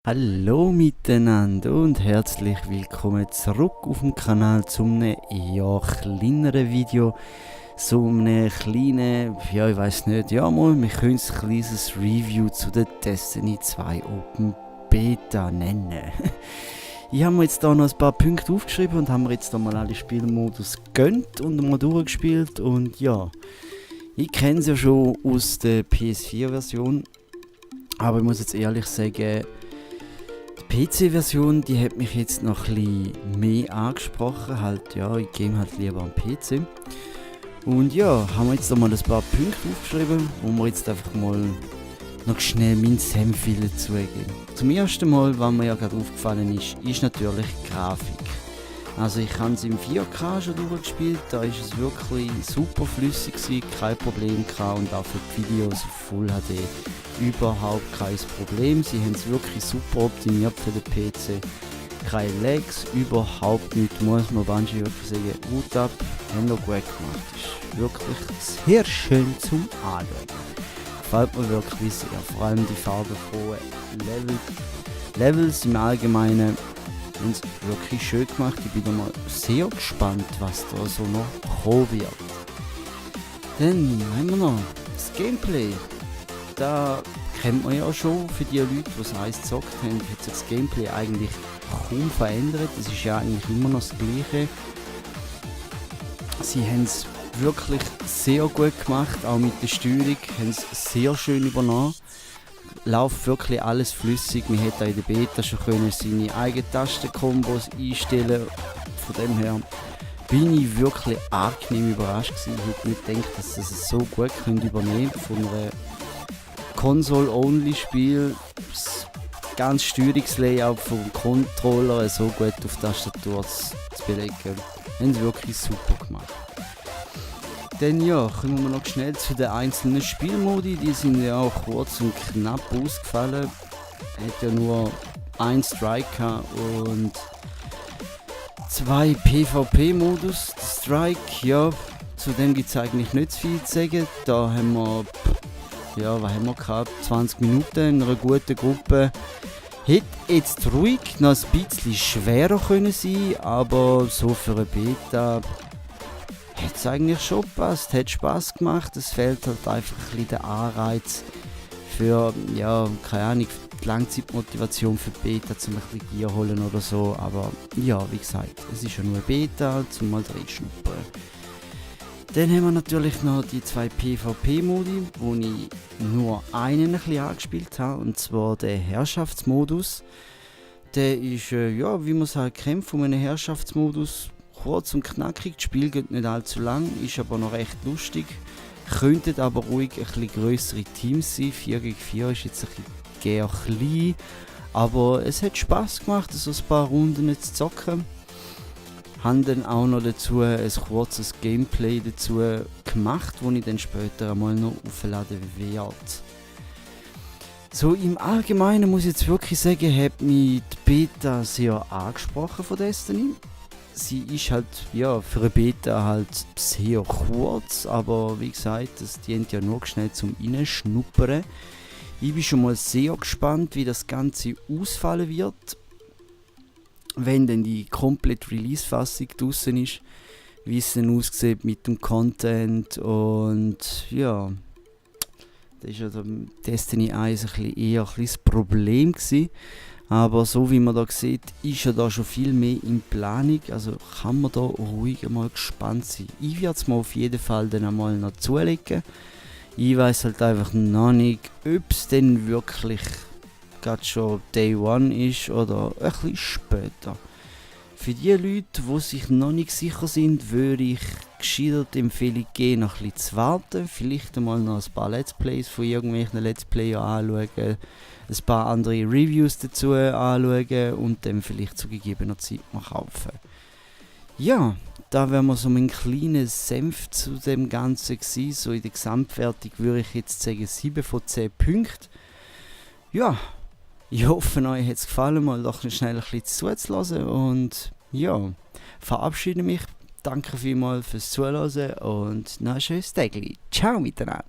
Hallo miteinander und herzlich willkommen zurück auf dem Kanal zu einem eher kleineren Video. So einem kleinen, ich weiß nicht, wir können es ein kleines Review zu der Destiny 2 Open Beta nennen. Ich habe mir jetzt da noch ein paar Punkte aufgeschrieben und haben mir jetzt da mal alle Spielmodus gegönnt und mal durchgespielt und ja, ich kenne es ja schon aus der PS4-Version, aber ich muss jetzt ehrlich sagen, die PC-Version, die hat mich jetzt noch ein bisschen mehr angesprochen, halt ja, ich game halt lieber am PC. Und ja, haben wir jetzt mal ein paar Punkte aufgeschrieben, wo wir jetzt einfach mal noch schnell meinen Senf dazugeben. Zum ersten Mal, was mir ja gerade aufgefallen ist natürlich die Grafik. Also ich habe es im 4K schon durchgespielt, da ist es wirklich super flüssig gewesen, kein Problem gehabt und auch für die Videos auf Full HD überhaupt kein Problem. Sie haben es wirklich super optimiert für den PC. Keine Lags, überhaupt nicht, muss man Bungie wirklich sagen. Gut ab, haben noch gut gemacht. Ist wirklich sehr schön zum Anschauen. Gefällt mir wirklich sehr, vor allem die farbenfrohen Levels im Allgemeinen. Haben es wirklich schön gemacht. Ich bin da mal sehr gespannt, was da so noch kommen wird. Dann haben wir noch das Gameplay. Da kennt man ja schon, für die Leute, die es eins gezockt haben, hat sich das Gameplay eigentlich kaum verändert. Es ist ja eigentlich immer noch das Gleiche. Sie haben es wirklich sehr gut gemacht, auch mit der Steuerung, haben es sehr schön übernommen. Läuft wirklich alles flüssig. Man hätte in der Beta schon können seine eigenen Tastenkombos einstellen. Von dem her bin ich wirklich angenehm überrascht gewesen. Ich hätte nicht gedacht, dass sie es so gut übernehmen können von einer Console-Only-Spiel. Das ganze Steuerungslayout vom Controller so gut auf die Tastatur zu belegen. Haben sie wirklich super gemacht. Dann ja, kommen wir noch schnell zu den einzelnen Spielmodi. Die sind ja auch kurz und knapp ausgefallen. Hat ja nur ein Strike und 2 PvP-Modus. Strike, ja, zu dem gibt es eigentlich nicht zu viel zu sagen. Da haben wir, was haben wir gehabt? 20 Minuten in einer guten Gruppe. Hätte jetzt ruhig noch ein bisschen schwerer können sein, aber so für eine Beta hat es eigentlich schon gepasst, hat Spaß gemacht. Es fehlt halt einfach ein bisschen der Anreiz für, keine Ahnung, die Langzeitmotivation für die Beta, zum ein bisschen Gear holen oder so. Aber ja, wie gesagt, es ist ja nur eine Beta, zum mal reinschnuppern. Dann haben wir natürlich noch die 2 PvP-Modi, wo ich nur einen ein bisschen angespielt habe, und zwar den Herrschaftsmodus. Der ist, wie man es halt kennt, von einem Herrschaftsmodus, kurz und knackig. Das Spiel geht nicht allzu lang, ist aber noch recht lustig. Könnten aber ruhig ein bisschen grössere Teams sein. 4 gegen 4 ist jetzt ein bisschen klein, aber es hat Spaß gemacht, so ein paar Runden zu zocken. Haben dann auch noch dazu ein kurzes Gameplay dazu gemacht, das ich dann später einmal noch aufladen werde. So im Allgemeinen muss ich jetzt wirklich sagen, hat mich die Beta sehr angesprochen von Destiny. Sie ist halt, für eine Beta halt sehr kurz, aber wie gesagt, das dient ja nur schnell zum Reinschnuppern. Ich bin schon mal sehr gespannt, wie das Ganze ausfallen wird, wenn dann die komplette Release-Fassung draussen ist, wie es dann aussieht mit dem Content. Und ja, das war ja Destiny 1 eher ein kleines Problem gewesen. Aber so wie man da sieht, ist ja da schon viel mehr in Planung, also kann man da ruhig einmal gespannt sein. Ich werde es mir auf jeden Fall dann einmal noch zulegen. Ich weiß halt einfach noch nicht, ob es denn wirklich gerade schon Day One ist oder ein bisschen später. Für die Leute, die sich noch nicht sicher sind, würde ich gescheiter die Empfehlung geben, noch ein bisschen zu warten. Vielleicht einmal noch ein paar Let's Plays von irgendwelchen Let's Player anschauen, ein paar andere Reviews dazu anschauen und dann vielleicht zu gegebener Zeit mal kaufen. Ja, da wären wir so ein kleiner Senf zu dem Ganzen gewesen. So in der Gesamtwertung würde ich jetzt sagen 7 von 10 Punkten. Ja, ich hoffe, euch hat es gefallen, mal doch schnell ein bisschen zuzulassen und ja, verabschiede mich. Danke vielmals fürs Zuhören und noch ein schönes Tag. Ciao miteinander.